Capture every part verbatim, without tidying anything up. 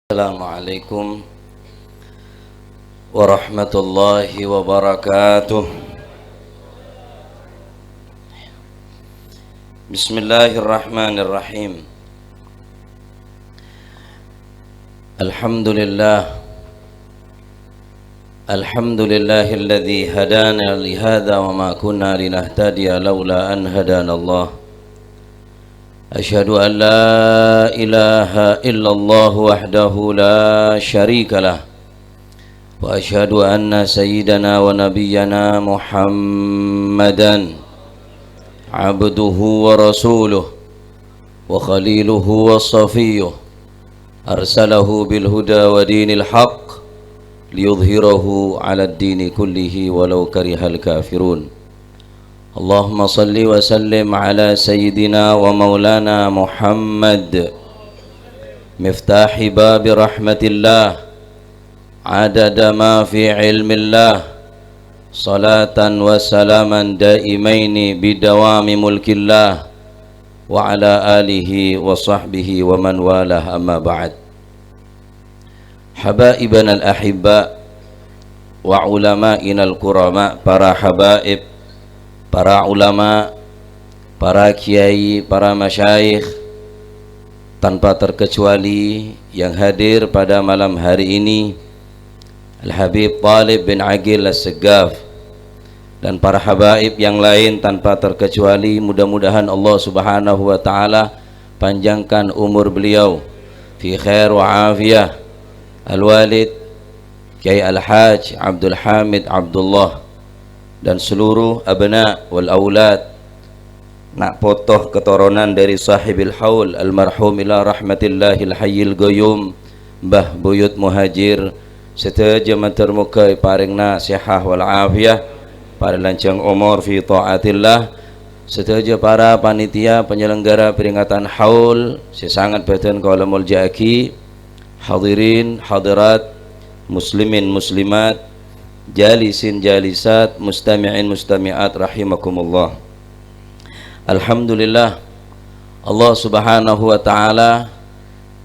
Assalamualaikum warahmatullahi wabarakatuh. Bismillahirrahmanirrahim. Alhamdulillah. Alhamdulillahilladzi hadana lihadza wa ma kunna linahtadiya laula an hadanallah. Asyhadu an la ilaha illallah wahdahu la syarikalah. Wa asyhadu anna sayyidana wa nabiyyana Muhammadan abduhu wa rasuluh wa khaliluhu wa safiyyuh. Arsalahu bil huda wa dinil haq liyudhhirahu 'alad dini kullihi walau karihal kafirun. Allahumma shalli wa sallim ala sayyidina wa maulana Muhammad, miftahi babi rahmatillah, adada ma fi ilmillah, salatan wa salaman daimaini bidawami mulkillah, wa ala alihi wa sahbihi wa man walah, amma ba'd. Habaibana al-ahibba wa ulama'ina al-kurama, para habaib, para ulama, para kiai, para masyayikh, tanpa terkecuali yang hadir pada malam hari ini, Al-Habib Thalib bin Aqil As-Seggaf, dan para habaib yang lain tanpa terkecuali, mudah-mudahan Allah Subhanahu wa Ta'ala panjangkan umur beliau fi khair wa afiyah. Al-Walid Kiai Al-Hajj Abdul Hamid Abdullah, dan seluruh abna wal aulad, na' poto ketoronan dari Sahibil Haul, almarhum ila rahmatillahil hayyil qayyum, Mbah Buyut Muhajir, sadhâjâ mandhâr moghâ èparèngna sehah wal afiyah, parèng lanjhâng omor fi thaatillah. Sadhâjâ para panitia penyelenggara peringatan haul sè sanget bâdhân kaulâ molja'aghi, hadirin hadirat, muslimin muslimat, jalisin jalisat, mustami'in mustami'at rahimakumullah. Alhamdulillah, Allah Subhanahu wa Ta'ala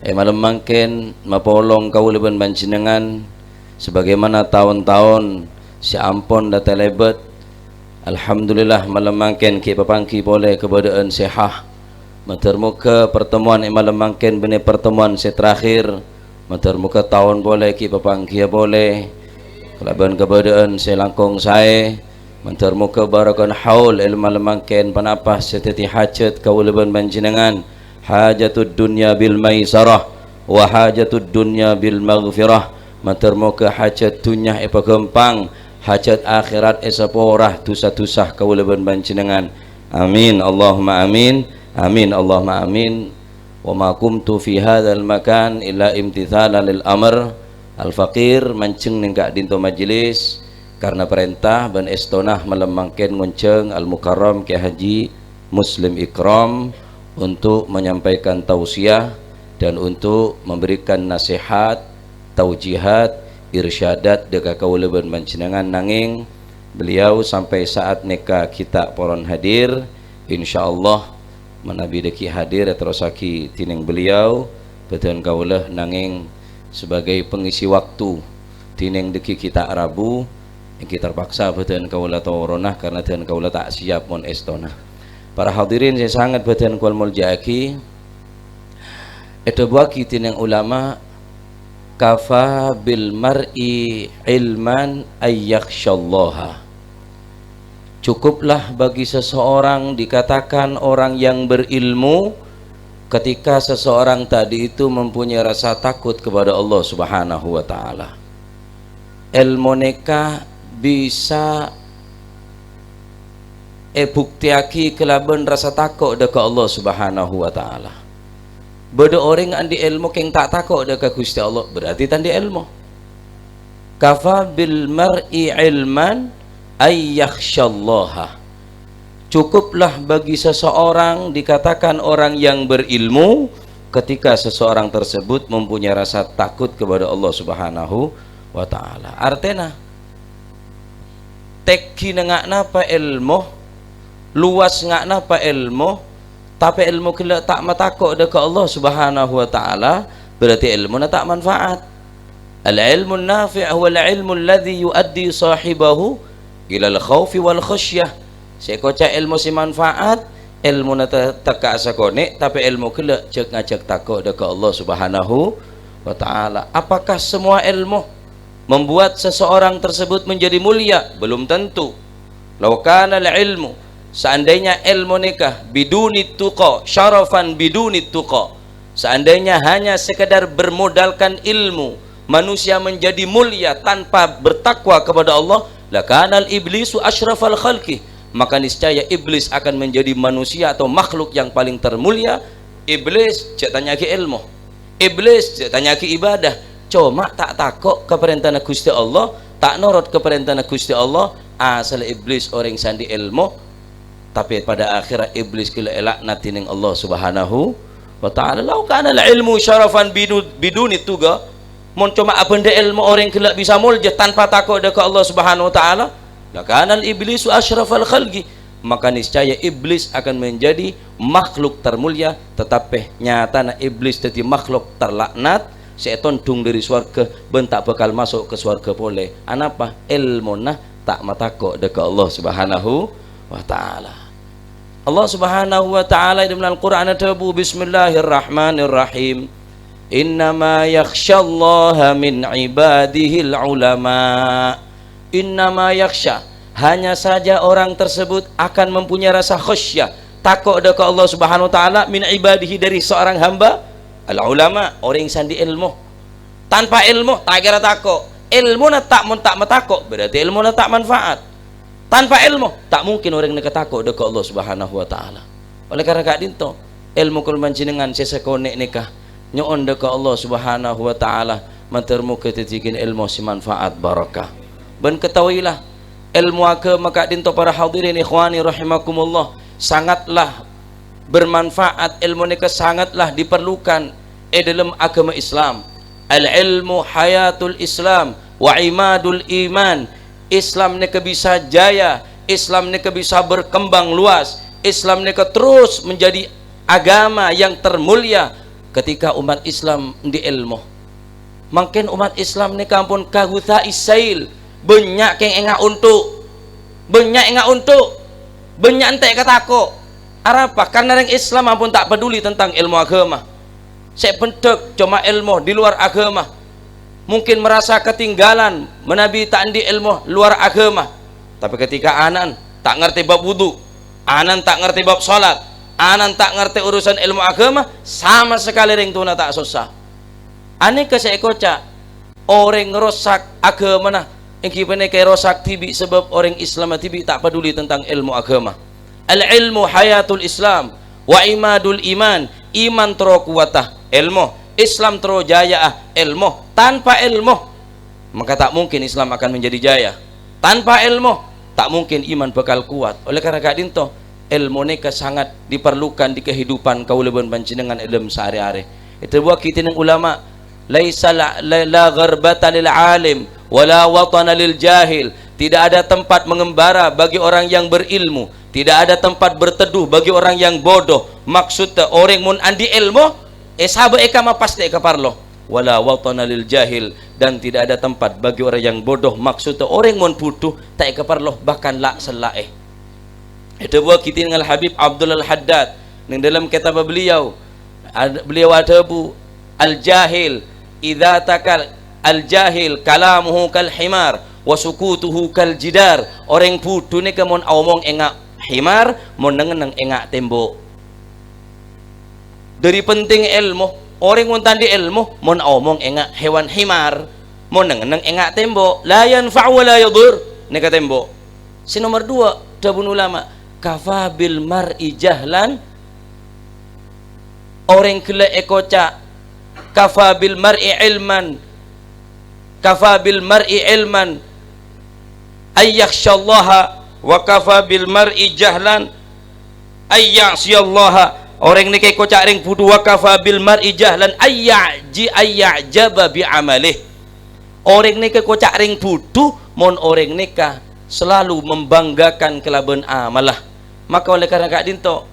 è malem mangkèn mapolong kaulâ bân panjhennengngan sebagaimana taon-taon sè ampon la talèbât. Alhamdulillah, malem mangkèn ghi' papangghi polè kabâdâ'ân sehah. Mandhâr moghâ pertemuan è malem mangkèn bânnè pertemuan sè terakhir. Mandhâr moghâ taon polè ghi' papangghiyâ polè kalabân kabâdâ'ân sè langkong saè. Mandhâr moghâ barokana haul è malem mangkèn ponapa sè dhâddhi hajat kaulâ bân panjhennengngan. Hajatud dunya bil maisarah, wa hajatud dunya bil maghfirah. Mandhâr moghâ hajat dhunnya èpaghâmpang, hajat akhèrat èsapora, dhusa-dhusa kaulâ bân panjhennengngan. Amin, Allahumma amin. Amin, Allahumma amin. Wa ma qumtu fi hadzal makan illa imtitsalan lil amr. Al-Faqir manjheng neng ka'dinto majelis karena perintah bân èstona malem mangkèn ngonjhâng Al-Mukarram Kiai Haji Muslim Ikram untuk menyampaikan tausiah dan untuk memberikan nasihat, taujihat, irsyadat dâ' ka kaulâ bân panjhennengngan, nangèng beliau sampai saat nèka ghi' ta' poron hadir. Insyaallah manabi dâgghi' hadir èterrossaghi dhinèng beliau, bâdhân kaulâ, nangèng sebagai pengisi waktu dhinèng dâgghi' ghi' ta' rabu, èngghi terpaksa bâdhân kaulâ torona karena dhân kaulâ ta' siap mon èstona. Para hadirin sè sanget bâdhân kaulâ molja'aghi, èdhâbuwaghi dhinèng ulama, "Kafa bil mar'i ilman ayyakhsyallaha." Cukuplah bagi seseorang dikatakan orang yang berilmu ketika seseorang tadi itu mempunyai rasa takut kepada Allah Subhanahu wa Ta'ala. Èlmo nèka bisa èbuktèyaghi kalabân rasa tako' dâ' ka Allah Subhanahu wa Ta'ala. Bâdâ orèng andi' èlmo kèng ta' tako' dâ' ka Ghustè Allah, berarti ta' andi' èlmo. "Kafa bil mar'i ilman ayyakhsyallaha." Cukuplah bagi seseorang dikatakan orang yang berilmu ketika seseorang tersebut mempunyai rasa takut kepada Allah Subhanahu wa Ta'ala. Artèna, tèngghi nga' napa èlmo, luwas nga' napa èlmo, tapè èlmo ghellâ' ta' matako' dâ' ka Allah Subhanahu wa Ta'ala, Berarti èlmona ta' manfaat. Al-ilmun nafi' huwal ilmul ladzi yu'addi shahibahu ilal khaufi wal khasyah. Sè èkoca' èlmo sè manfaat, èlmona te-, tekka'a sakonè', tapè èlmo ghellâ' jhâk-ngajhâk tako' dâ' ka Allah Subhanahu wa Ta'ala. Apakah semua ilmu membuat seseorang tersebut menjadi mulia? Belum tentu. Lau kanal ilmu, seandainya ilmu nèka biduni tuqa, syarafan biduni tuqa, seandainya hanya sekedar bermodalkan ilmu, manusia menjadi mulia tanpa bertakwa kepada Allah, lakanal iblisu asyrafal khalqi, maka niscaya iblis akan menjadi manusia atau makhluk yang paling termulia. Iblis jhâ' tanya'aghi ilmu. Iblis jhâ' tanya'aghi ibadah. Coma ta' tako' ka parèntana Ghustè Allah, ta' norot ka parèntana Ghustè Allah, asalla iblis orèng sè andi' èlmo, tapè pada akhèrra iblis ghellâ' èlaknat dhinèng Allah Subhanahu wa Ta'ala. Lau kanal ilmu syarafan binu-, biduni tuqa, mon coma abândhâ èlmo orèng ghellâ' bisa molja tanpa tako' dâ' ka Allah Subhanahu wa Ta'ala, lakanal iblisu asyrafal khalqi, maka niscaya iblis akan menjadi makhluk termulia, tetapi nyatana iblis dhâddhi makhluk terlaknat, sè ètondhung dâri sowarghâ bân ta' bhâkal maso' ka sowarghâ polè. Anapa? Èlmona ta' matako' dâ' ka Allah Subhanahu wa Ta'ala. Allah Subhanahu wa Ta'ala è dâlem Al-Qur'an adhâbu, "Bismillahirrahmanirrahim. Innama yakhsyallaha min ibadihil ulama." Innama yakhsya, hanya saja orang tersebut akan mempunyai rasa khasyah, tako' dâ' ka Allah Subhanahu wa Ta'ala, min ibadihi, dâri seorang hamba, al-ulama, orèng sè andi' èlmo. Tanpa èlmo, ta' kèra tako'. Èlmona ta' mon ta' matako', berarti èlmona ta' manfaat. Tanpa èlmo, ta' mungkin orèng nèka tako' dâ' ka Allah Subhanahu wa Ta'ala. Oleh karena ka'dinto, èlmo kaulâ panjhennengngan sè sakonè' nèka nyo'on dâ' ka Allah Subhanahu wa Ta'ala, mator moghâ dhâddhiyâghin èlmo sè manfaat barokah. Bân ketahuilah, èlmo aghâma ka'dinto para hadirin ikhwani rahimakumullah, sangatlah bermanfaat, èlmo nèka sangatlah diperlukan è dâlem aghâma Islam. Al-ilmu hayatul Islam wa imadul iman. Islam nèka bisa jaya, Islam nèka bisa berkembang luas, Islam nèka terus menjadi agama yang termulia ketika umat Islam andi' èlmo. Mangkèn umat Islam nèka ampon kaghutha'i sail, bânnya' kèng enga' onto', bânnya' enga' onto', bânnya' ente' katako'. Arapa? Karna rèng Islam ampon ta' paduli tentang èlmo aghâma. Sè bhendhâk coma èlmo di luar aghâma. Mungkin merasa ketinggalan manabi ta' andi' èlmo luar aghâma. Tapè ketika ana'na ta' ngartè bab wudu, ana'na ta' ngartè bab salat, ana'na ta' ngartè urusan èlmo aghâma, sama sekali rèng towana ta' sossa. Anèka sè èkoca', orèng rosak aghâmana, èngghi panèka èrosak dhibi' sabâb orèng Islamma dhibi' ta' paduli tentang èlmo aghâma. Al-ilmu hayatul Islam wa imadul iman. Iman terro kowatta, èlmo. Islam terro jaya'a, èlmo. Tanpa èlmo, maka ta' mungkin Islam akan menjadi jaya. Tanpa èlmo, ta' mungkin iman bhâkal kowat. Oleh karena ka'dinto, èlmo nèka sangat diperlukan di kehidupan kaulâ bân panjhennengngan è dâlem saarè-arè. Èdhâbuwâghi dhinèng ulama, "Laisa la, la, la gharbata lil alim, wa la watana lil jahil." Tidak ada tempat mengembara bagi orang yang berilmu, tidak ada tempat berteduh bagi orang yang bodoh. Maksudnya, orèng mon andi' èlmo, è sabâ è kamma pastè èkaparlo. "Wa la watana lil jahil," dan tidak ada tempat bagi orang yang bodoh. Maksudnya, orèng mon bhudhu ta' èkaparlo, bahkan la'-sella'è. Èdhâbuwâghi dhinèng Al-Habib Abdul Al-Haddad nèng dâlem kètabbhâ beliau, ad-, beliau adhâbu, "Al-jahil idza takal-, al-jahil kalamuhu kal himar, wa sukutuhu kal jidar." Orèng bhudhu nèka mon aomong enga' himar, mon neng-enneng enga' tembok. Dâri pentingnga èlmo, orèng mon ta' andi' èlmo, mon aomong enga' hewan himar, mon neng-enneng enga' tembok, la yanfa'u wa la yadhur, nèka tembok. Sè nomer duwâ', dhâbuna ulama, "Kafa bil mar'i jahlan," orèng ghellâ' èkoca', "Kafa bil mar'i ilman, kafa bil mar'i ilman ay yakhsyallaha, wa kafa bil mar'i jahlan ay ya'siyallaha." Orèng nèka èkoca' rèng bhudhu, "Wa kafa bil mar'i jahlan ay ya'ji-, ay ya'jaba bi amalih." Orèng nèka èkoca' rèng bhudhu mon orèng nèka selalu membanggakan kalabân amalla. Maka oleh karena ka'dinto,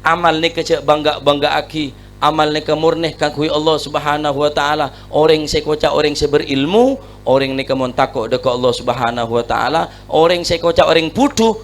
amal nèka jhâ' bangga-, banggaaghi, Amal nèka mornè kaangghuy Allah Subhanahu wa Ta'ala. Orèng sè èkoca' orèng sè berilmu, orèng nèka mon tako' dâ' ka Allah Subhanahu wa Ta'ala. Orèng sè èkoca' orèng budhu,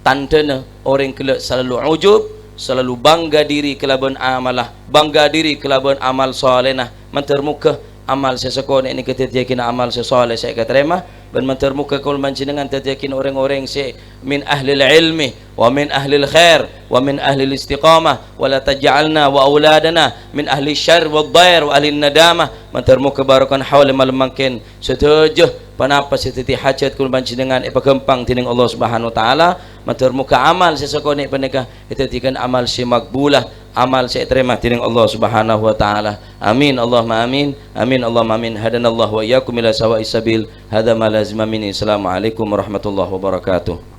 tandhâna orèng ghellâ' salalu ujub, salalu bangga diri kalabân amalla, bangga diri kalabân amal salèna. Mandhâr moghâ amal sè sakonè' nèka dhâddhiyâghinah amal sè saleh sè èkatarèma, bân mandhâr moghâ kaulâ panjhennengngan dhâddhiyâghinah orèng-orèng sè min ahlil ilmi, wa min ahlil khair, wa min ahlil istiqamah, wa la taj'alna wa auladana min ahli syarr wa dhair wa ahli nadamah. Mandhâr moghâ barokana haul malem mangkèn sadhâjâ ponapa sè dhâddhi hajat kaulâ panjhennengngan èpaghâmpang dhinèng Allah Subhanahu wa Ta'ala. Mandhâr moghâ amal sè sakonè' panèka èdhâddhiyâghin amal sè maqbulah, amal sè ètarèma dhinèng Allah Subhanahu wa Ta'ala. Amin, Allahumma amin. Amin, Allahumma amin. Hadanallahu wa iyyakum ila sawa'is sabil. Hadza ma lazima minni. Assalamualaikum warahmatullahi wabarakatuh.